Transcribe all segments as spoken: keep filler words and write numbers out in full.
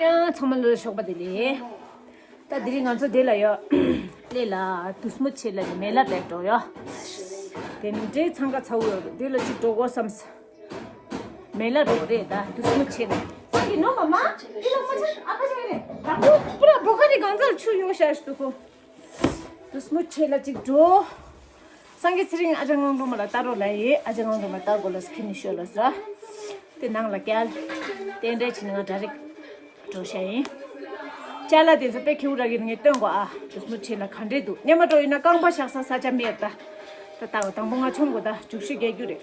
ཡང་ཚང་མ་ལོ་ཞོགས་པ་བདེ་ལེགས། ད་དེ་རིང་ང་ཚོ་དེ་ལ་ཡོད། ལས་ལ་དུས་མོ་ཆེ་ལ་མེ་ལ་བྲེག་འགྲོ་ཡོད། དེ་ནི་འདྲའི་འཚང་ཁ་ཚ་བོ་ཡོད་དེ་ལ་ཅིག་འགྲོ་དགོས་བསམས། མེ་ལ་འགྲོ་རེད་ད་དུས་མོ་ཆེ་ལ། ས་གི་ནོ་མ་མ་དེ་ལ་མ་ཆ་ཨ་ཁ་ཆ་རེད། དང་པོ་པུ་ར་བོ་ཁ་ནི་གང་ཚར་ཆུ་ཡོད་ཤ་ཞིག་ཏུ་ཁོ། དུས་མོ་ཆེ་ལ་ཅིག་འགྲོ། སངས་རྒྱས་ཚེ་རིང་ཨ་ཅག་ངང་སྒྲོལ་མ་ལ་ལྟ་རོགས་ལ་ཡེ། ཨ་ཅག་ངང་སྒྲོལ་མ་ལྟ་དགོས་ལ་སྐྱིད་ནི་ཤོད་ལ་ཟ། དེ་ནང་ལ་བསྐྱལ། རྟེན་འབྲེལ་བྱས་ནས་ང་གྲ་རིག་འགྲོ་ཤ་ཡིན། ཅ་ལག་དེ་ཚོ་དཔེ་ཁེའུ་ར་གིར་ངས་སྟོན་གོ་ཨ། དུས་མོ་ཆེ་ལ་ག་འདྲས་འདུག་སྙེ་མ་འགྲོ་ཡིན་ན་རྐང་པ་བཞག་ས་ས་ཆ་མེད་ད། ད་ལྟ་བ་དང་པོ་ང་ཆོམ་དགོས་ད་རྒྱུག་ཤུགས་རྒྱག་རྒྱུ་རེད།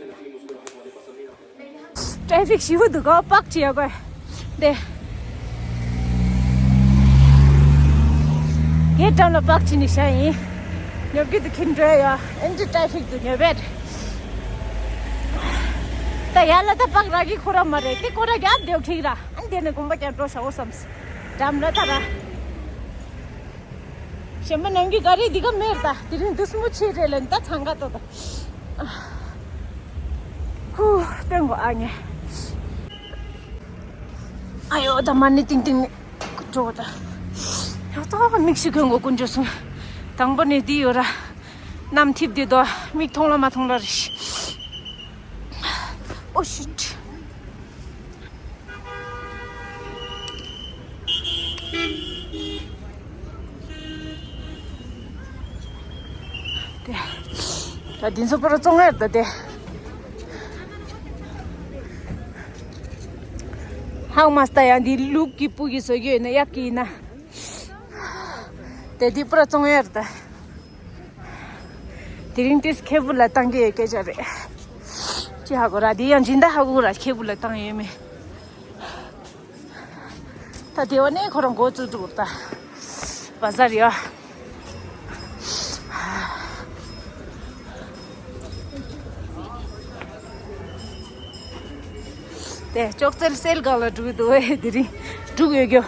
ཊེ་ཕིག་ཞེ་པོ་འདུག་ག་པག་ཅི་ཡ་གོ། དེ། གེ་ཊི་འགྲམ་ལ་པག་ཅི་ནི་ཤ་ཡིན། ཉོབ་ཀྱི་འདུག་ཁྱིམ་འགྲོ་ཡ་ཨེན་ཏི་ཊེ་ཕིག་འདུག་ཉོབ་པས། ད་ཡ་ལ་ད་པག་ར་གི་ཁོ་ར་མ་རེད་དེ་ཁོ་ར་རྒྱབ་དེའོ་ཁིག་ར་ཨན་དེ་ནས་གོམ་པ་ཀྱང་འགྲོ་ཤ་འོ་བསམས། འགྲམ་ལ་ད་ར། གཞན་པ་ནམ་གྱི་ག་རེ་འདི་ག་མེར་ད་དེ་རིང་དུས་མོ་ཆེ་རེད་ལ་ད་འཚང་ཁ་ཏོ་ད། ཧུ། སྟོན་གོ་ཨ་ཉེ། ཨ་ཡོ་ད་མ་ཎི་ཏིང་ཏིང་ནི་འགྲོ་ད། ཡོ་ད་མིག་ཤི་གོན་གོ་ཀུན་འགྲོ་སོང་། དང་པོ་ནི་འདི་ཡོ་ར། གནམ་འཐིབས་དེ་དོ་མིག་མཐོང་ལ་མ་མཐོང་ལ་རེ། ཨོ་ཤིཊ། དེ། ད་དེ་ཚོ་པོ་ར་བཙོང་ཡར་ད་དེ། ཧང་མ་སྟ་ཡང་འདི་ལུག་གི་སྤུ་གི་བཟོ་རྒྱུ་ཡོད་ན་གཡག་གི་ཡིན་ན། དེ་འདི་པོ་ར་བཙོང་ཡར་ད། དེ་རིང་ཏིས་ཁེ་བུ་ལ་བཏང་གི་ཡོད་སྐད་ཆ་རེད། ཅི་ཧ་གོ་ར་དེ་ཡང་སྦྱིན་བདག་ཧ་གོ་ར་ཁེ་བུ་ལ་བཏང་ཡོད་མེད། ད་དེ་བ་ནས་ཁོ་རང་འགོ་བཙུགས་འདུག་ད། བ་ཟ་རེད་ཨ། དེ་ཅོག་ཙེ་སེལ་གང་ལ་འགྲོ་གི་འདུག་ཨེ་དེ་རིང་འགྲོ་གི་ཡོད་རྒྱུ།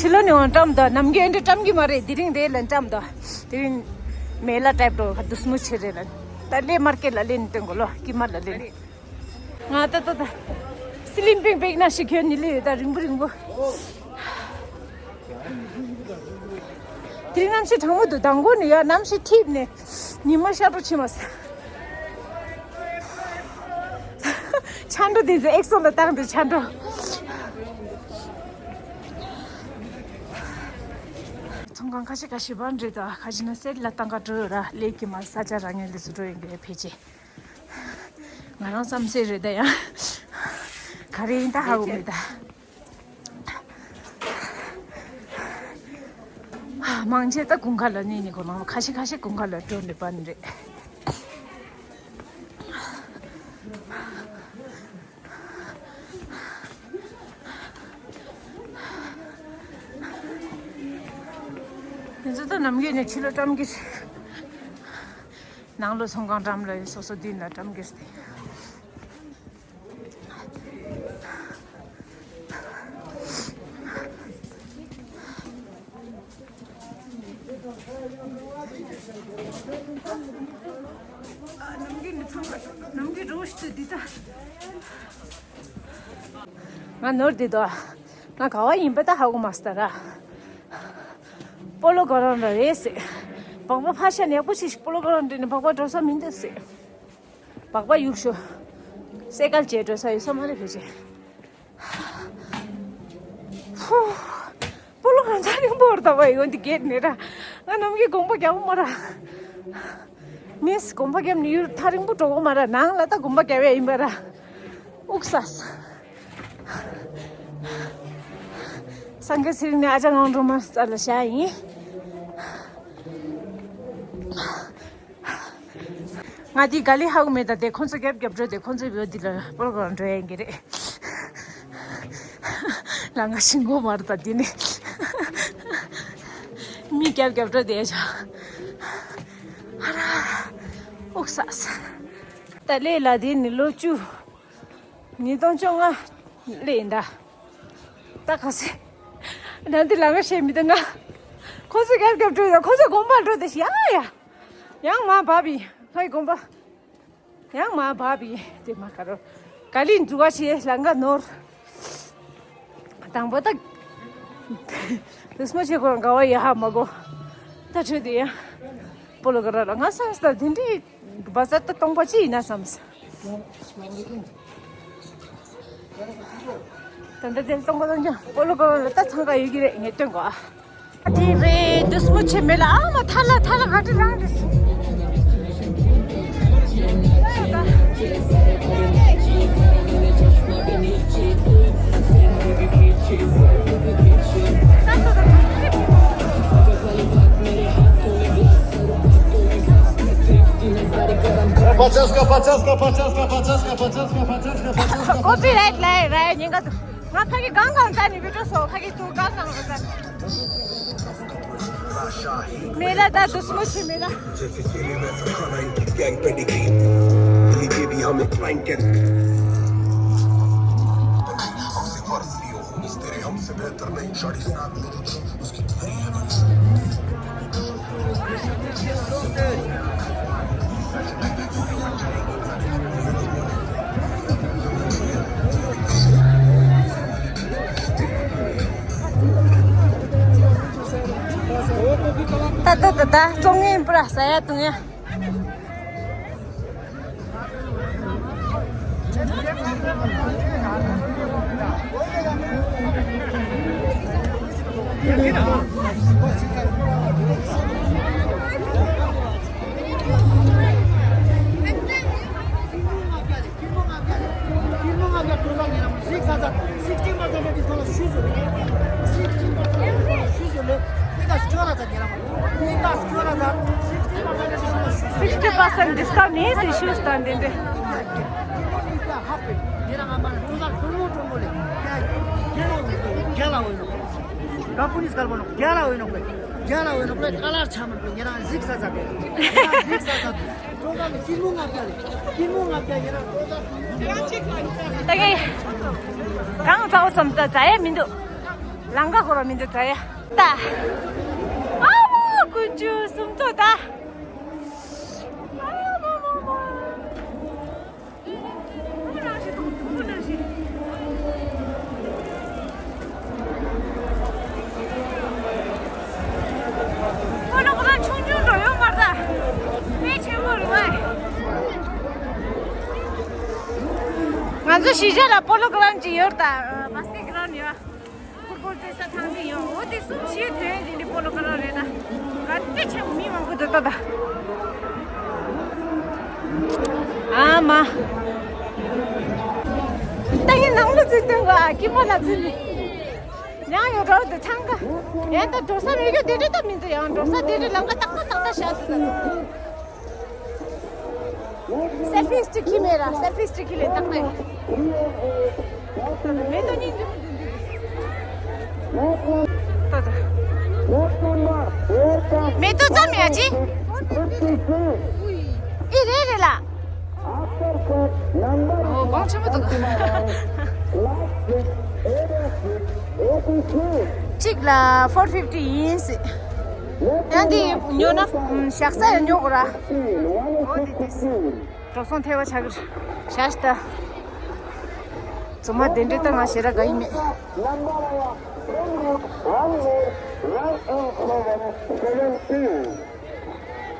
ཕྱི་ལོ་ནས་འོང་བཀྲམ་དང་ནམ་རྒྱུན་འདྲ་བཀྲམ་གི་མ་རེད་དེ་རིང་དེ་ལ་བཀྲམ་དང་དེ་རིང་མེ་ལ་ཊེབ་འགྲོ་ག་དུས་མོ་ཆེ་རེད་ལ་ད་ལས་མར་ཀེ་ལ་ལེན་སྟོན་གོ་ལོ་ཀི་མ་ལ་ལེན། ང་ད་ད་ད། སི་ལིམ་པིང་པིང་ན་ཞིག་གྱོན་ནི་ལི་ཡོད་ད་རིང་པོ་རིང་པོ། དེ་རིང་གནམ་གཤིས་གྲང་མོ་འདུག་དང་པོ་ནི་ཡ་གནམ་གཤིས་འཐིབས་ནས་ཉི་མ་ཤར་འགྲོ་ཕྱིན་མ་སོང་། ཆང་འགྲོ་དེ་ཚོ་ཨེག་སོ་ལ་བཏང་དེ་ཆང་འགྲོ། ཚོང་ཁང་ཁ་ཤས་ཁ་ཤས་བར་འདྲེ་དང་ཁ་ཤས་ན་སེར་ལ་བཏང་ག་འགྲོ་ཡོད་ར་ལས་ཀྱི་མ་ས་ཆ་རང་ཉིད་ལས་སུ་འགྲོ་ཡོད་འདྲེ་ཕལ་ཆེར། ང་རང་བསམ་སེ་རེད་ད་ཡང་། ག་རེ་ཡིན་ད་ཧ་གོ་མེད་ད། མང་ཆེ་ད་དགུན་ཁ་ལ་གནས་ནི་གོ་ལང་ཁ་ཤས་ཁ་ཤས་དགུན་ཁ་ལ་འགྲོ་འདོད་པ་ནི་རེད། དེ་ཚོ་ད་ནམ་རྒྱུན་ནས་ཕྱི་ལོགས་བཀྲམ་གི་རེད། ནང་ལོ་ཚོང་ཁང་འགྲམ་ལ་སོ་སོ་མདུན་ལ་བཀྲམ་གི་རེད། ནམ་རྒྱུན་ནི་ཚང་མ་ནམ་རྒྱུན་རོ་ཞིག་ཏུ་འདི་ལྟ། ང་ནོར་འདི་དོ། ང་ག་བ་ཡིན་པ་ད་ཧ་གོ་མ་སྟ་ར། སྤོ་ལོ་གོ་རོན་ར་རེད་ཟེར། སྦག་སྦག་ཕ་ཤ་ནས་ཡག་པོ་ཞིག་སྤོ་ལོ་གོ་རོན་འདི་ནི་སྦག་སྦག་འགྲོ་ས་མིན་འདུག་ཟེར། སྦག་སྦག་ཡུག་ཤོ། སེ་ཀལ་བྱས་འགྲོ་ས་ཡོད་ས་མ་རེད་བེ་ཅེ། ཧུ། སྤོ་ལོ་གོ་རོན་ཐག་རིང་པོ་ར་ད་བ་ཡོད་འདི་གེད་ནས་ར། ང་ནམ་གྱི་དགོངས་པ་རྒྱག་གོ་མ་ར། མིས་དགོངས་པ་རྒྱབ་ནས་ཡུལ་ཐག་རིང་པོ་འགྲོ་གོ་མ་ར་ནང་ལ་ད་དགོངས་པ་རྒྱབ་ཡ་ཡིན་པ་ར། ཨུག་སས། སངས་རྒྱས་ཚེ་རིང་ནས་ཨ་ཅག་ངང་སྒྲོལ་མ་རྩ་ལ་བཞག་ཡིན། ང་དེ་ག་ལེ་ཧ་གོ་མེད་ད་དེ་ཁོང་ཚོ་རྒྱབ་རྒྱབ་འགྲོ་དེ་ཁོང་ཚོ་བོད་འདི་ལ་སྤོ་ལོ་གོ་རོན་འགྲོ་ཡ་ཡིན་གྱི་རེད། ལ་ང་ཤིང་གོ་མར་ད་དེ་ནི་མི་རྒྱབ་རྒྱབ་འགྲོ་དེ་ཡ་ཆ་ཧ་ར་ཨུག་སས། ད་ལེ་ལ་དེ་ནི་ལོ་བཅུ། ཉིས་སྟོང་བཅོ་ལྔ་ལེ་ཡིན་ད། ད་ག་སེ། ད་འདི་ལ་ང་ཤེས་མི་འདུག་ང་། ཁོ་ཚོ་རྒྱབ་རྒྱབ་འགྲོ་ཡོད་ཁོ་ཚོ་དགོངས་པ་འགྲོ་དེ་ཤི་ཡ་ཡ། ཡང་མ་བབས་པའི་ལྷའི་དགོན་པ། ཡང་མ་བབས་པའི་དེ་མ་ཁ་རོ། ག་ལི་འཛུ་བ་ཞེས་ལང་ག་ནོར། དང་པོ་ད། དུས་མ་ཆེ་གོ་རང་ག་བ་ཡ་ཧ་མ་གོ། ད་ཆོས་དེ་ཡང་། སྤོ་ལོ་ག་ར་ར་ང་སང་སྟ་དེ་འདྲའི་བ་ས་ད་སྟོང་པ་ཅི་ཡིན་ན་བསམ། ད་ལྟ་དེ་སྟོང་པ་སྟོང་ཀྱང་སྤོ་ལོ་ག་ར་ར་ད་འཚང་ཁ་ཡོད་ཀྱི་རེད། ངས་སྟོན་གོ་ཨ། དེ་རེད། དུས་མོ་ཆེ་མེད་ལ་ཨ་མ་ཐ་ལ་ཐ་ལ་ག་ཏི་རང་རེད། Подсказка, подсказка, подсказка, подсказка, подсказка, подсказка. Copyright ལ་ར་ཉེན་ཁ་འདུག་ང་ཕ་གི་གང་གང་བཙལ་ནས་བི་ཌིའོ་བཟོ། ཕ་གི་ཏུ་གང་གང་བཙལ། མེ་ལ་ད་དུས་མོ་ཆེ་མེ་ལ། ད་ད་ད་ད་བཙོང་ངན་པུ་ར་ཟ་ཡ་བཏུང་ཡ། Sixty percent discount ནི་སི་ཤུ་སྟན་དེ་འདྲ། ད་གང་ཚ་བོ་ཙམ་ད་ཛ་ཡ་མི་འདུག་ལང་ཀ་ཁོ་ར་མི་འདུག་ཛ་ཡ་ད། ཨ་མ་ཀུན་ཆུ་སུམ་ཚོ་ད། ང་ཚོ་གཞིས་ཆགས་ལ་པོ་ལོ་གྷ་རའུན་ཅིག་ཡོད་ད། བྷ་སི་ཀེ་ཊི་གྷ་རའུན་ཡོད། ཕུཊ་བོལ་རྩེད་ས་ཐང་དེ་ཡོད། འོ་དེ་གསུམ་བཞི་ཐོན་དེ་འདི་སྤོ་ལོ་ཀ་ར་རེད་ད། ག་དེ་ཆེན་པོ་མི་མང་པོ་འདུག་ད་ད། ཨ་མ། ད་ཡིན་ནང་ལ་ཚུད་སྟོན་ག་ཀི་མོ་ལ་ཚུད་ནས། ཡང་ཡོད་འགྲོ་དེ་འཚང་ཁ། ཡང་ད་འགྲོ་ས་མེད་རྒྱུ་དེ་འདྲ་ད་མི་འདུག་ཡང་འགྲོ་ས་དེ་འདྲ་ལམ་ཁ་ཏག་ཏག་ཏག་ཏག་བཞག་ཚུད་ད། སེལ་ཕི་སི་ཊིག་ཁྱི་མེད་ར། སེལ་ཕི་སི་ཊིག་ཁྱི་ལེན་ཏག་ཏག་ཡོད། མེ་ཏོག་སྙིང་རྗེ་པོ་འདུག་ད་ད། མེ་ཏོག་ཙམ་ཡ་ཅི། ཨི་རེད་རེད་ལ། ཨོ་གོང་ཆེན་པོ་འདུག་གཅིག་ལ་ཕོར་ཕིཕ་ཊི་ཡིན་སྲིད། ཡང་འདི་ཉོ་ན་ཞག་ས་ཡང་ཉོ་དགོས་ར། ཨོ་འདི་འདི། འགྲོ་སོང་ཐེ་བ་ཆགས་ཀྱི་རེད། ཤ་སྟག་རྫུན་མ་དེ་འདྲའི་ད་ང་ཞེ་དྲག་དགའ་ཡི་མེད།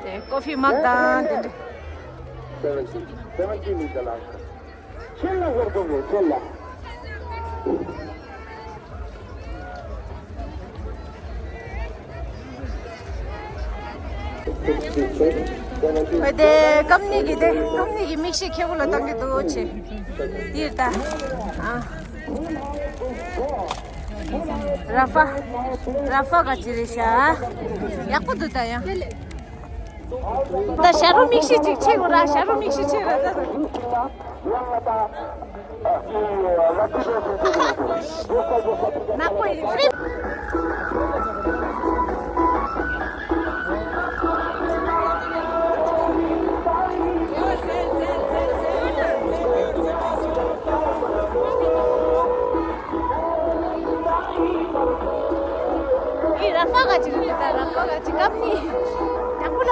དེ་ཀོ་ཕི་མག་དང་དེ་འདྲ། ཨ་དེ་ཀམ་ནི་གི་དེ་ཀམ་ནི་གི་མིག་ཤེལ་ཁྱེད་བོ་ལ་བཏང་གི་འདུག་ཆེ། ཡིར་ད། ཨ། ར་ཧྥ། ར་ཧྥ་ག་ཅི་རེད་ཤག་ཡག་པོ་འདུག་ད་ཡང་། ད་ཞྭ་རོ་མིག་ཤེལ་ཅིག་ཕྱེ་དགོས་ར། ཞྭ་རོ་མིག་ཤེལ་ཕྱེ་ར་ད། ནག་པོ་ཡིན། ཧྥི་རི། ཨི་ར་ཧྥ་ག་ཅི་རེད་ད། ར་ཧྥ་ག་ཅི་ཀམ་ནི། ཡག་པོ་ལ།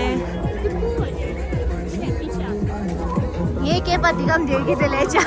ནས། ངའི་སྐེད་པ་འདི་གམ་འདེད་ཀྱི་དེ་ལས་ཅག་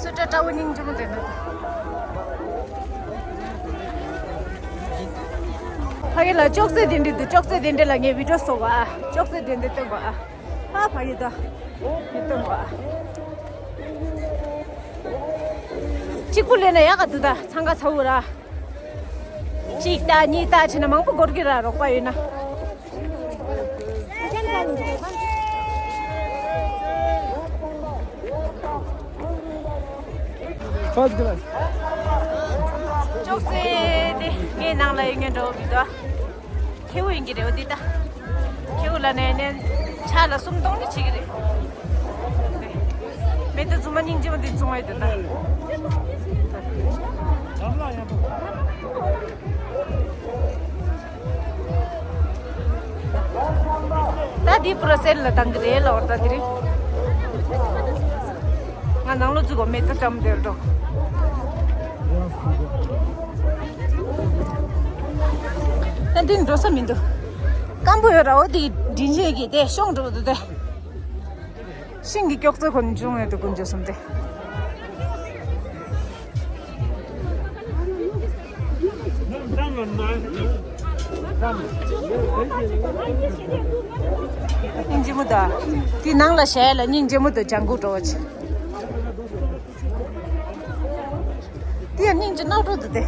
སུ་ཏྲ་ཏྲ་བོ་སྙིང་རྗེ་མོ་དེ་འདུག་ཕ་གི་ལ་ཅོག་ཙེ་དེ་འདྲ་འདུག་ཅོག་ཙེ་དེ་འདྲ་ལ་ངས་བི་ཌིའོ་བཟོ་བ། ཅོག་ཙེ་དེ་འདྲ་སྟོན་པ། ཨ་ཕ་གི་ད་འདི་སྟོན་པ། གཅིག་པུ་ལེན་ན་ཡག་ག་འདུག་ད་འཚང་ཁ་ཚ་བོ་ར། གཅིག་ལྟ་གཉིས་ལྟ་བྱས་ན་མང་པོ་འགོར་གི་ར་རོགས་པ་ཡོད་ན། First class. ཅོག་ཙེ་དེ་ངའི་ནང་ལ་ཡོད་ངེས་འགྲོ་གི་འདུག་ཁེའུ་ཡིན་གྱི་རེད་འོ་འདི་ལྟ། ཁེའུ་ལ་ནས་ནས་ཆ་ལ་སུམ་སྟོང་ནི་བྱེད་ཀྱི་རེད། མེ་ཏོག་རྫུན་མ་སྙིང་རྗེ་མོ་འདི་བཙོང་བའི་འདུག་ད། ད་འདི་པུ་ར་སེལ་ལ་བཏང་གི་རེད་ལ་འོར་ད་དེ་རིང་། ང་ནང་ལོ་ཙི་གོ་མེ་ཏོག་ཙམ་དེར་འགྲོ། ད་འདི་འགྲོ་ས་མི་འདུག་སྐམ་པོ་ཡོད་ར་འོ་དེ་དྲིན་ཆེ་གི་དེ་ཤོང་འགྲོ་འདུག་དེ། ཤིང་གི་སྐྱོག་ཚོད་ཁོ་ན་བྱུང་ཡོད་དུ་ཀུན་སྤྱོད་གསུམ་སྟེ། སྙིང་རྗེ་མོ་ད། དེ་ནང་ལ་བྱས་ལ་སྙིང་རྗེ་མོ་དུ་ལྗང་གུ་འགྲོ་བ་ཆེ། དེ་ཡང་སྙིང་རྗེ་རྣག་འགྲོ་འདུག་སྟེ།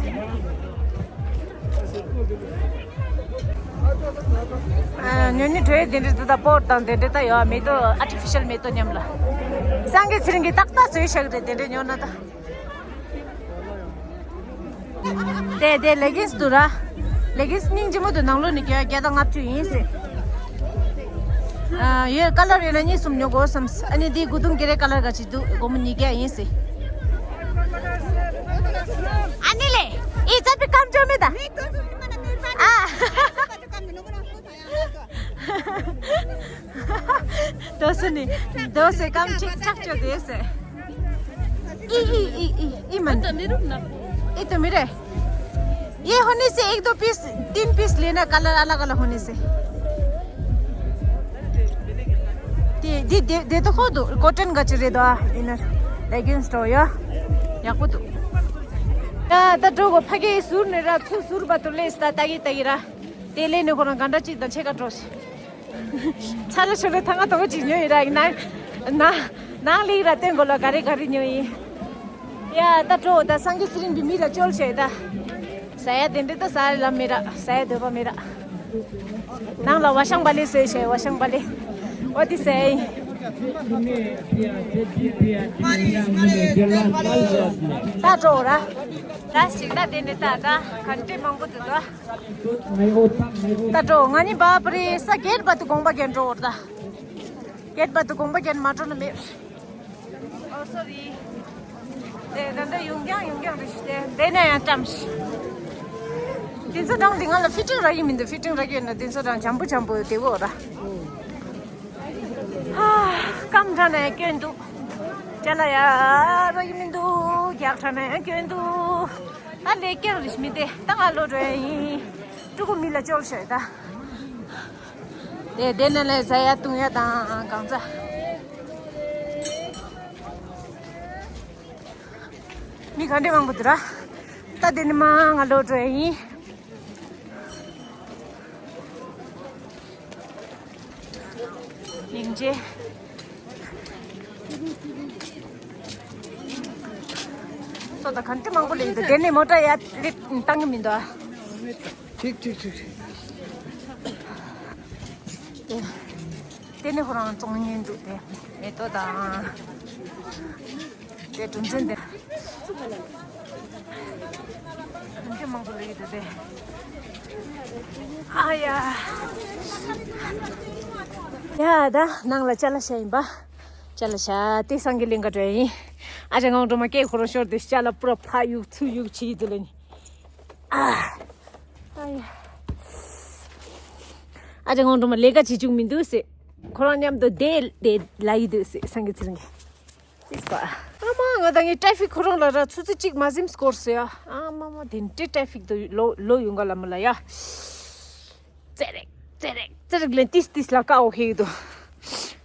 ཉོ་ཉོ་གྲོས་དེ་འདྲ་དེ་དག་པོ་དང་དེ་འདྲ་ད་ཡོད་མེ་ཏོག་ཨར་ཊི་ཕི་ཤལ་མེ་ཏོག་མཉམ་ལ། སང་གི་ཚེ་རིང་གི་ཏག་ཏག་བཟོས་བཞག་རེད་དེ་འདྲ་ཉོ་ན་ད། དེ་དེ་ལེ་གིན་སི་འདུག་ར། ལེ་གིན་སི་སྙིང་རྗེ་མོ་འདུག་ནང་ལོགས་ནས་བརྒྱ་བརྒྱ་དང་ལྔ་བཅུ་ཡིན་ཟེར། ཡོད་ཀ་ལར་ཡོད་ན་གཉིས་གསུམ་ཉོ་དགོས་བསམ། ཨ་ནི་དེའི་སྒོ་གདོང་གི་རེ་ཀ་ལར་ག་ཅིག་འདུག་སྒོར་མོ་ཉིས་བརྒྱ་ཡིན་ཟེར། ཨ་ནི་ལེ། ཨི་ཙ་པི་ཀམ་ཅོ་མེ་ད། ཨ། དོ་སི་ནི། དོ་སི་ཀམ་ཅིག་ཅག་ཅོ་དེ་སེ། ཨི་ཨི་ཨི་ཨི་ཨི་མ་ནི། ཨི་དོ་མི་རེད། ये होने से एक दो पीस, तीन पीस लेना, कलर अलग अलग होने से। དེ་དེ་དེ་དེ་དོ་ཁོ་དོ་ཀོ་ཊོན་ག་ཅི་རེད་དོ་ཨ། ཨིན་ནར་ལེ་གིན་སི་འགྲོ་ཡ། ཡག་པོ་འདུག་ད་ད་འགྲོ་གོ་ཕ་གི་ཟུར་ནས་ར་ཚུར་ཟུར་བ་དུ་ལེས་ད་ད་གི་ད་གི་ར། དེ་ལས་ནས་ཁོ་རང་ག་འདྲ་ཅིག་དང་ཕྱེད་ཀ་འགྲོ་ཞིག་ཚ་ལ་ཆུ་ལ་ཐང་ང་ཐོག་ཅིག་ཉོ་ཡིན་ར་ཡིན་ན། ནང་ནང་ལིག་ར་སྟོན་དགོས་ལ་ག་རེ་ག་རེ་ཉོ་ཡིན། ཡ་ད་འགྲོ་ད་སང་གི་ཚེ་རིང་གི་མི་ལ་བཅོལ་བྱས་ད། ཟ་ཡ་དེ་འདྲ་ད་ཟ་ཡ་ལ་མི་ར་ཟ་ཡ་འདོད་པ་མི་ར། ནང་ལ་བ་ཤང་པ་ལི་བཟོས་བྱས་བ་ཤང་པ་ལི། འོ་དེ་ཟ་ཡ་ཡིན། ད་འགྲོ་ར། ད་ཞིག་ད་དེ་འདྲ་ད་ད་ག་འདྲ་མང་པོ་འདུག་ད། ད་འགྲོ་ང་ནི་བ་པ་རི་ས་གེར་བ་དུ་དགོངས་པ་རྒྱན་འགྲོ་བར་ད། གེར་བ་དུ་དགོངས་པ་རྒྱན་མ་འགྲོ་ན་མེད། ཨོ་སོ་རི། དེ་ད་ད་ཡོང་རྐྱང་ཡོང་རྐྱང་རེད་ཤི་དེ་དེ་ན་ཡང་ཀྲམ་ཤི། དེ་ཚོ་གྲངས་དེ་ང་ལ་ཕི་ཊིང་རག་གི་མི་འདུག་ཕི་ཊིང་རག་གི་ཡོད་ན་དེ་ཚོ་གྲངས་འཇམ་པོ་འཇམ་པོ་དེ་བོ་ར། ཧ། སྐམ་དྲགས་ནས་སྐྱོན་འདུག་ཅ་ལག་ཡ་རོ་ཡི་མི་འདུག་རྒྱགས་དྲགས་ནས་སྐྱོན་འདུག་ད་ལས་ཀྱང་རིས་མི་དེ་ད་ང་ལོ་འགྲོ་ཡ་ཡིན། ཕྲུ་གུ་མི་ལ་ཅོལ་ཤོད་ད། དེ་དེ་ནས་ལས་ཟ་ཡ་བཏུང་ཡ་དང་གང་ཚ། མི་ག་འདྲ་མང་པོ་འདུག་ར། ད་དེ་ནི་མ་ང་ལོ་འགྲོ་ཡ་ཡིན། སྙིང་རྗེ། སོ་ད་ག་འདྲ་མང་པོ་ལས་འདུག་དེ་ནི་མོ་ཊ་ཡ་ལེ་བཏང་གི་མི་འདུག་ཨ། ཐིག་ཐིག་ཐིག་ཐིག་དེ་ནི་ཁོ་རང་བཙོང་ཉན་འདུག་དེ་མེ་ཏོག་དང་། དེ་གྲུ་འཛིན་དེ། གྲུ་འཛིན་མང་པོ་ལས་ཡོད་དེ། ཨ་ཡ། ཡ་ད་ནང་ལ་ཅ་ལག་བཞག་ཡིན་པ། ཅ་ལག་བཞག་དེ་སང་གི་ལེན་ག་འགྲོ་ཡིན། ཨ་ཅག་ངང་འགྲོ་མ་སྐད་ཁོ་རང་ཤོར་དེ་ཅ་ལག་པུ་ར་ཕ་ཡུག་ཚུ་ཡུག་བྱེད་ཀྱི་འདུག་ལེ་ནི། ཨ། ཨ་ཡ། ཨ་ཅག་ངང་འགྲོ་མ་ལས་ཀ་བྱེད་བཅུག་མི་འདུག་ཟེར། ཁོ་རང་མཉམ་དུ་བསྡད་བསྡད་ལ་ཡི་འདུག་ཟེར་སང་གི་ཚེ་རིང་གི། ཨ་མ་ང་ད་ངའི་ཊེ་ཕིག་ཁོ་རང་ལ་ར་ཆུ་ཚོད་གཅིག་མ་ཟིན་སྐོར་སོ་ཡ། ཨ་མ་མ་དེ་འདྲའི་ཊེ་ཕིག་དུ་ལོ་ལོ་ཡོང་ག་ལ་མ་ལ་ཡ། ཙེ་རེག་ཙེ་རེག་ཙེ་རེག་ལན་ཏིས་ཏིས་ལ་ཀ་འོ་ཁེ་གི་འདུག་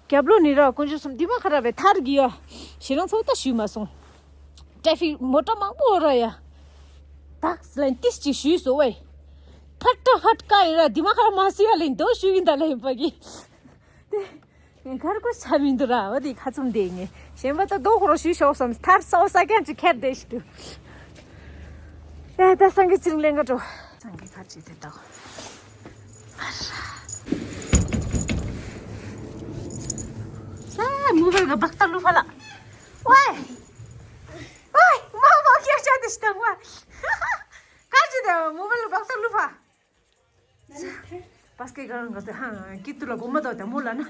རྒྱབ་ལོ་ནི་ར་དཀོན་མཆོག་གསུམ་འདི་མ་ཁ་ར་བའི་ཐར་གི་ཡ། ཞེ་རང་ཚོ་ད་ཞུས་མ་སོང་། ཊེ་ཕིག་མོ་ཊ་མང་པོ་ར་ཡ། ད་ལན་ཏིས་ཅིག་ཞུས་སོ་ཝེ། ཕ་ཏ་ཧད་ཀ་ཡི་ར་འདི་མ་ཁ་ར་མ་སི་ཡ་ལན་དོ་ཞུ་གི་འདའ་ལ་ཡིན་པ་གི། དེ། ངས་ཁར་ཁུར་ཆ་མི་འདུག་ར་བ་དེ་ཁ་ཚུམ་དེ་ངས་གཞན་པ་ད་རྡོ་ཁོ་རོ་ཞུས་ཤོག་བསམ་ཐར་སོ་ས་ཀྱང་ཅིག་ཁྱེར་བསྡད་ཤི་འདུག་ཡ་ད་སང་གི་ཚིང་ལེན་ག་འགྲོ། སང་གི་ཁ་ཅིག་དེ་ད། ས་མུ་བལ་ག་བག་ཏ་ལུ་ཕ་ལ། ཝའི། ཝའི། མ་མ་ཁྱེར་ཆ་དེ་ཤི་ད་ཝའི། ཁ་ཅིག་དེ་མུ་བལ་ག་བག་ཏ་ལུ་ཕ། Basket ground ka ha kitu la goma da da mola na.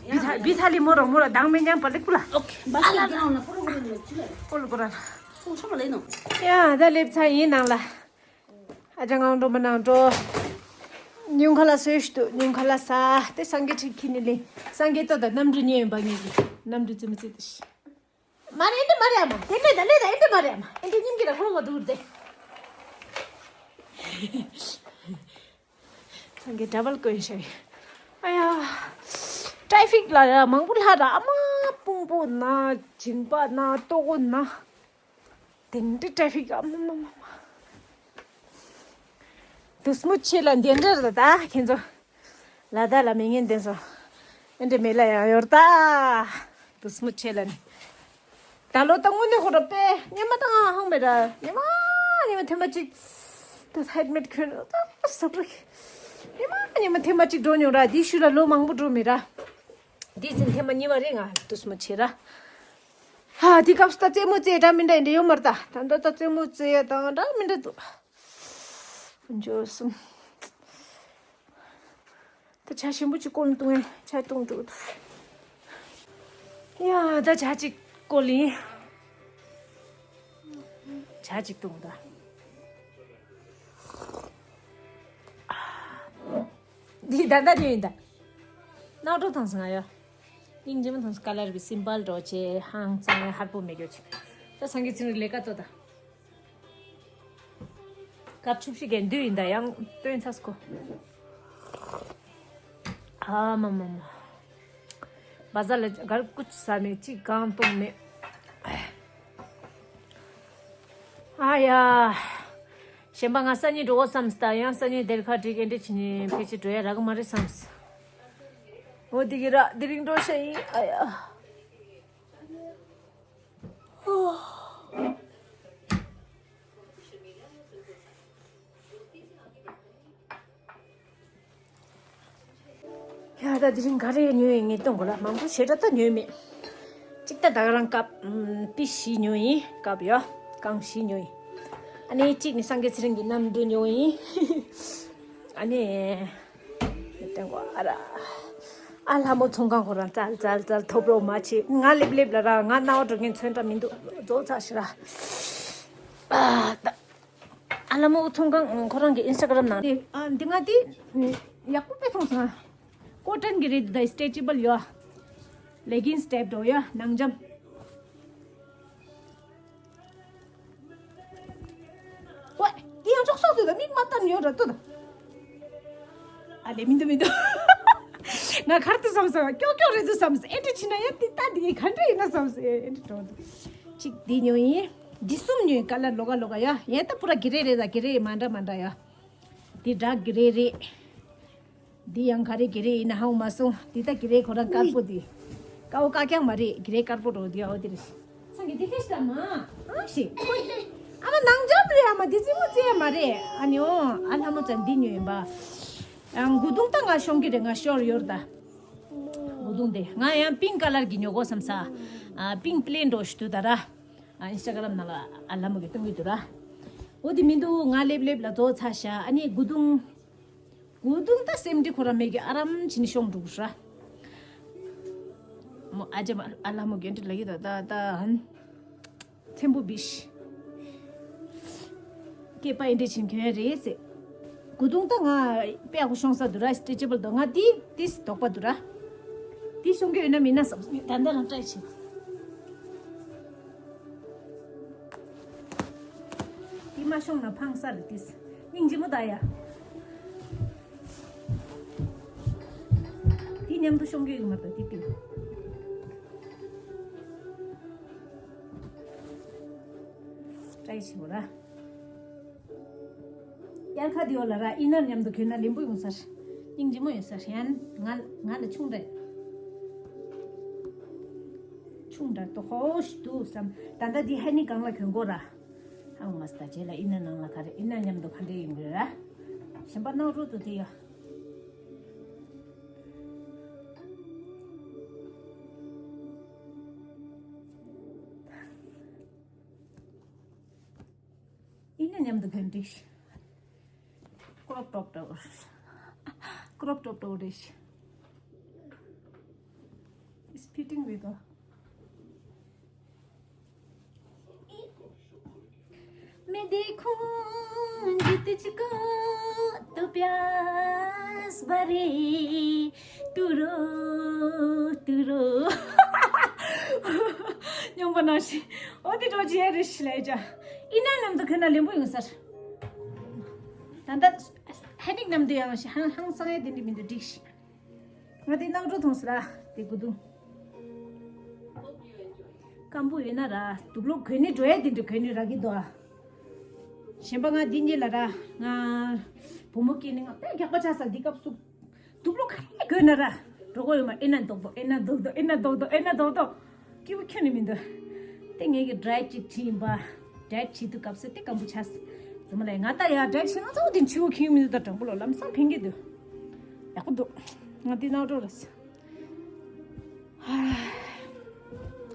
Bita bita li mora mora dang me nyang palik pula. Okay, basket ground na pura pura lo chula. Polo pura. So sama le no. Ya da lep cha yin nang la. Aja ngang do manang do. Nyung khala sesh tu nyung khala sa te sangge thik khini le. Sangge to da nam ri nyen ba ngi. Nam ri tsim tsi. མ་རེད་འདི་མ་རེད་ཨ་མ། དེ་འདྲས་ད་ལས་ད་ཨེ་འདྲས་མ་རེད་ཨ་མ། ཨེ་འདྲས་སྙིང་གི་ད་ཁོ་མ་འདུག་དེ། སངས་རྒྱས་འདྲ་བལ་བཀོན་ཤག་ཨ་ཡ། ཊེ་ཕིག་ལ་ཡ་མང་པོ་ལྷག་ར་ཨ་མ། དཔུང་པོ་ན་མཇིང་པ་ན་ལྟོ་གོ་ན། དེ་འདྲས་ཊེ་ཕིག་ཨ་མ་མ་མ་མ། དུས་སྨོ་ཆེ་ལ་འདི་འདྲ་རེད་ད་ཁྱེད་ཚོ། ལ་དྭགས་ལ་མི་ངན་འདི་ཚོ། ཨེ་འདྲས་མེད་ལ་ཡང་ཡོད་ད། དུས་སྨོ་ཆེ་ལ་ནི། ད་ལོ་ད་དངོས་གནས་ཁོ་ར་པས་ཉི་མ་ད་ཧང་མེད་ར་ཉི་མ་ཉི་མ་ཐེངས་མ་གཅིག་ད་ཧེལ་མེད་གྱོན་ར་ད་སོག་རིག་ཉི་མ་ཉི་མ་ཐེངས་མ་གཅིག་འགྲོ་མྱོང་ར་འདི་ཤུ་ར་ལོ་མང་པོ་འགྲོ་མེད་ར། འདི་ཟིན་ཐེངས་མ་གཉིས་པ་རེད་ང་དུས་སྨོ་ཆེ་ར། ཧ་འདི་སྐབས་སུ་ད་རྩེད་མོ་རྩེ་འདྲ་མི་འདྲ་ཡིན་འདྲ་ཡོད་མ་རེད་ད། ད་ད་ད་རྩེད་མོ་རྩེ་ཡ་དང་འདྲ་མི་འདྲ་འདུག་འཇོ་གསུམ། ད་ཆ་ཞིམ་པོ་ཅིག་བསྐོལ་བཏུང་ཡ་ཆ་བཏུང་འགྲོ་འདུག་ཡ་ད་ཇ་ཅིག་བསྐོལ་ཡིན། ཇ་ཅིག་བཏུང་ད། འདི་ད་ད་དེ་ཡིན་ད། ནག་འགྲོ་ཐང་སང་ཡ། སྙིང་རྗེ་མོ་ཐང་སྐ་ལར་བི་སིམ་པལ་འགྲོ་ཆེ་ཧང་ཚང་ཧར་པོ་མེ་གྱོ་ཆེ། ད་སང་གི་ཚིན་རི་ལས་ཀ་ཏོ་ད། སྐབས་ཆུ་བཞི་གན་དུས་ཡིན་ད་ཡང་སྟོན་ཚ་སྐོ། ཨ་མ་མ་མ། བ་ཟ་ལ་གར་ཀུ་ཅི་ཟ་མེད་ཅིག་གང་གཏོང་མེད། ཨ་ཡ། གཞན་པ་ང་སང་ཉིན་འགྲོ་འོ་བསམ་སྟ་ཡང་སང་ཉིན་དེར་ཁ་བྲིས་གན་འདྲེ་ཕྱི་ཉིན་ཕལ་ཆེར་འགྲོ་ཡ་རག་གི་མ་རེད་བསམ། འོ་དེ་གི་ར་དེ་རིང་འགྲོ་ཤ་ཡིན་ཨ་ཡ། ཡ་ད་དེ་རིང་ག་རེ་ཉོས་ཡིན་ངས་སྟོན་དགོས་ལ་མང་པོ་ཞེ་དྲག་ད་ཉོས་མེད། གཅིག་ད་ད་ག་རང་ཀབ་པི་བཞི་ཉོས་ཡིན་ཀབ་ཡོ་རྐང་བཞི་ཉོས་ཡིན། ཨ་ནི་གཅིག་ནི་སངས་རྒྱས་ཚེ་རིང་གི་གནམ་གྲུ་ཉོས་ཡིན། ཨ་ནི། སྟོན་དགོས་ཨ་ར། ཨ་ལྷ་མོ་ཚོང་ཁང་ཁོ་རང་ཙལ་ཙལ་ཙལ་ཐོབ་རོགས་མ་བྱེད་ང་ལེབ་ལེབ་ལ་ར་ང་རྣ་བ་འགྲོ་མཁན་ཚོན་ཁྲ་མི་འདུག་རྫོགས་ཚར་ཤི་ར། ཨ་ད། ཨ་ལ་མོ་ཚོང་ཁང་ཁོ་རང་གི་ཨིན་སྟ་གྷ་རམ་ནང་། ཨ་འདི་ང་འདི་ཡག་པོ་དཔེ་མཐོང་སོང་ང་། ཀོ་ཊན་གི་རེད་ད་སི་ཊེ་ཅི་བལ་ཡོད། ལེ་གིན་སི་ཊའིབ་འདྲ་བོ་ཡ། ནང་འཇམ། ཝེ། འདི་ཡང་ཅོག་སོག་ཏུ་ད་མིག་མ་བལྟ་ན་ཡོད་ར་ཏུ་ད། ཨ་ལེ་མི་འདུག་མི་འདུག་ང་གར་དུ་བསམ་སོང་། ཀྱོག་ཀྱོག་རེད་འདུག་བསམ་སོང་། ཨེ་འདྲ་བྱས་ན་ཡ་འདི་ལྟ་འདི་ག་འདྲ་ཡིན་ན་བསམ་སོང་། ཨེ་འདྲ་འགྲོ་འདུག་གཅིག་འདི་ཉོས་ཡིན། འདི་གསུམ་ཉོས་ཡིན། ཀ་ལར་ལོགས་ཀ་ལོགས་ཀ་ཡ། ཡ་ད་པུ་ར་གི་རེ་རེད། ད་གི་རེ་མ་འདྲ་མ་འདྲ་ཡ། འདི་ཌརཀ་གི་རེ་རེད། འདི་ཡང་ག་རེ་གི་རེ་ཡིན་ན་ཧ་གོ་མ་སོང་། འདི་ད་གི་རེ་ཁོ་རང་དཀར་པོ་འདི། ཀའོ་ཀ་རྐྱང་མ་རེད། གི་རེ་དཀར་པོ་འདྲ་བོ་འདི། ཨོ་འདི་རེད། སང་གི་འདི་ཁེ་ཤི་ད་མ། ཨ་ཤི། ཨ་མ་ནང་འཇམ་རེད། ཨ་མ་འདི་རྩེད་མོ་རྩེ་ཡ་མ་རེད། ཨ་ནི་ཨོ་ཨ་ལྷ་མོ་ཙམ་འདི་ཉོས་ཡིན་པ། ཨ་མགོ་རྡུང་ད་ང་ཤོང་གི་རེད། ང་ཤོར་ཡོད་ད། མགོ་རྡུང་དེ་ང་ཡང་པིང་ཀ་ལར་གི་ཉོ་དགོས་བསམ་ས། ཨ་པིང་པི་ལེན་འདྲ་བོ་ཞིག་འདུག་ད་ར། ཨ་ཨིན་སི་ཊ་གྷ་རམ་ནང་ལ་ཨ་ལྷ་མོ་གི་སྟོན་གི་འདུག་ར། འོ་དེ་མི་འདུག་ང་སླེབས་སླེབས་ལ་རྫོགས་ཚར་ཤག་ཨ་ནི་མགོ་རྡུང་། མགོ་རྡུང་ད་སེམས་ཁྲལ་ཁོ་རང་མེད་ཀི། ཨ་རམ་བྱས་ནས་ཤོང་འགྲོ་གི་ར། མོ་ཨ་ཅེ་མ་ཨ་ལྷ་མོ་གི་འདྲ་ལ་ཡི་ད་ད་ད་ཧན། ཚེམ་བུ་བིཤ། སྐེད་པ་ཨེ་འདྲས་བྱིན་གྱོན་རེད་ཟེར། མགོ་རྡུང་ད་ང་དཔེ་ཡག་པོ་ཤོང་ས་འདུག་ར། སི་ཊེ་ཅེ་བལ་འདུག་ང་འདི་ཏིས་དོགས་པ་འདུག་ར། འདི་ཤོང་གི་ཡོད་ན་མིན་ན་བསམ་སོང་། ད་ལྟ་རང་ཊ་རའི་བྱེད། འདི་མ་ཤོང་ན་ཕངས་ས་རེད་ཏིས། སྙིང་རྗེ་མོ་ད་ཡ། འདི་མཉམ་དུ་ཤོང་གི་ཡོད་མ་གཏོགས་འདི་ཏིས། ཊ་རའི་བྱེད་དགོས་ར། དབྱར་ཁ་དེ་འོ་ལ་ར་ཨིན་ནར་མཉམ་དུ་གྱོན་ན་ལེན་པོ་ཡོང་ས་རེད། སྙིང་རྗེ་མོ་ཡོང་ས་རེད། ཡང་ང་ང་ལ་ཆུང་རེད། ཆུང་འདྲ་ཏོ་ཧོ་ཞིག་འདུག་བསམ། ད་ལྟ་འདི་ཧ་ནི་གང་ལ་གྱོན་དགོས་ར། ཧ་མ་སི་ད་རྗེས་ལ་ཨིན་ནར་ནང་ལ་ག་རེ་ཨིན་ནར་མཉམ་དུ་ག་འདྲ་ཡོང་གི་ར། གཞན་པ་ནང་རོ་དུ་དེ་ཡ། ཨིན་ནར་མཉམ་དུ་གྱོན་འགྲིག་ཤག་ཀྲོབ་ཊོབ་འདྲ་བོ། ཀྲོབ་ཊོབ་འདྲ་བོ་རེད་ཤག It's fitting with the मैं देखूं जित चिको तो प्यास भरे तुरो तुरो ཉོན་པ་ནང་བཞིན། འོ་དེ་འགྲོ་རྗེས་རེ་ཞིག་ལས་ཀྱང་ཨིན་ནར་མཉམ་དུ་གྱོན་ན་ལེན་པོ་ཡོང་ས་རེད། ད་ལྟ་ཧ་ནིག་མཉམ་དུ་ཡང་ཞིག་ཧང་ཧང་སང་ཡ་དེ་འདྲ་མི་འདུག་འགྲིག་ཤག་ང་དེ་ནང་འགྲོ་ཐོང་སི་ར། དེ་དགོས་འདུག་སྐམ་པོ་ཡོད་ན་ར། དུག་ལོག་གོན་ནི་འགྲོ་ཡ་དེ་འདྲ་གོན་ནི་རག་གི་འདུག་ཨ། གཞན་པ་ང་འདི་གཉིས་ལ་ར། ང་བུ་མོ་སྐྱེས་ནི་ང་དཔེ་རྒྱགས་པ་ཆགས་ས། འདི་སྐབས་སུ་དུག་ལོག་ག་རེ་གོན་ན་ར། འགྲོ་གོ་ཡོད་མ། ཨེ་ན་མདོག་མདོག་ཨེ་ན་མདོག་མདོག་ཨེ་ན་མདོག་མདོག་སྐྱིད་པོ་ཁྱོན་ནས་མི་འདུག་དེ་ངེད་ཀྱི་ཌ་ཡེཊ་ཅིག་ཁྲིད་ཡིན་པ། ཌ་ཡེཊ་བྱེད་དུས་སྐབས་སུ་དེ་སྐམ་པོ་ཆགས་སི། ཙམ་ལས་ང་ད་ཡ་ཌ་ཡེཊ་བྱེད་ན་ཚོགས་དེ་འཆི་བོ་ཁེངས་མི་འདུག་ད་དྲང་པོ་ལོ་ལམ་སང་ཕན་གྱི་འདུག་ཡག་པོ་འདུག་ང་འདི་ནང་འགྲོ་རེད།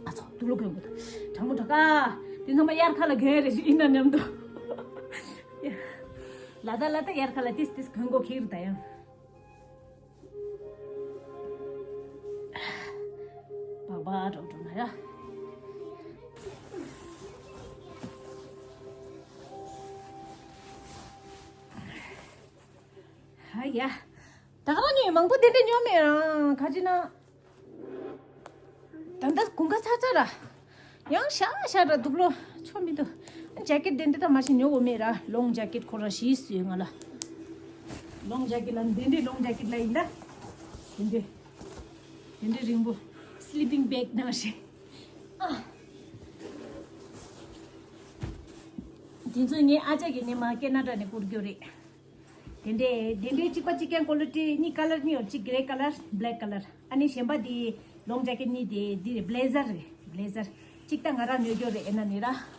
ཨ་ཚོ་དུག་ལོག་གོན་དགོས་འདུག་དྲང་མོ་དྲང་ག་དེ་ཚང་མ་དབྱར་ཁ་ལ་གོན་རེད་ཞིག་ཡིན་ན་མཉམ་དུ། ལ་ད་ལ་ད་དབྱར་ཁ་ལ་ཏིས་ཏིས་གོན་དགོས་ཁེལ་ད་ཡང་། བག་བག་འགྲོ་འགྲོ་ན་ཡ། ཧ་ཡ། ད་ག་རང་ཉོས་མང་པོ་དེ་འདྲ་ཉོ་མེད་ཨང་། ཁ་ཅིག་ན། ད་ལྟ་དགུན་ཁ་ཚ་ཚ་ར། ཡང་ཤ་ཤ་ར་དུག་ལོག་ཆོ་མི་འདུག་ཇེ་ཀེཊ་དེ་འདྲ་ད་མ་ཤི་ཉོ་གོ་མེད་ར། ལོང་ཇེ་ཀེཊ་ཁོ་ར་ཤི་སུ་ཡོད་ང་ལ། ལོང་ཇེ་ཀེཊ་ལ་འདི་འདྲའི་ལོང་ཇེ་ཀེཊ་ལ་ཡིན་ད། དེ་འདྲའི། དེ་འདྲའི་རིང་པོ། སི་ལི་པིང་བེག་ནང་བཞིན། ཨ། དེ་ཚོ་ངའི་ཨ་ཅག་གིས་ནི་མ་ཀེ་ན་ཌ་ནས་བསྐུར་རྒྱུ་རེད། དེ་འདྲའི་དེ་འདྲའི་གཅིག་པ་གཅིག་རྐྱང་ཀོ་ལི་ཊི་གཉིས། ཀ་ལར་གཉིས་ཡོད། གཅིག་གྷེ་རེ་ཀ་ལར་བྷེ་ལེག་ཀ་ལར། ཨ་ནི་གཞན་པ་དེ་ལོང་ཇེ་ཀེཊ་གཉིས་དེ་འདི་རེད། བྷི་ལེ་ཛར་རེད། བྷི་ལེ་ཛར་གཅིག་ད་ང་རང་ཉོ་རྒྱུ་རེད། ཨེ་ན་ནི་ར།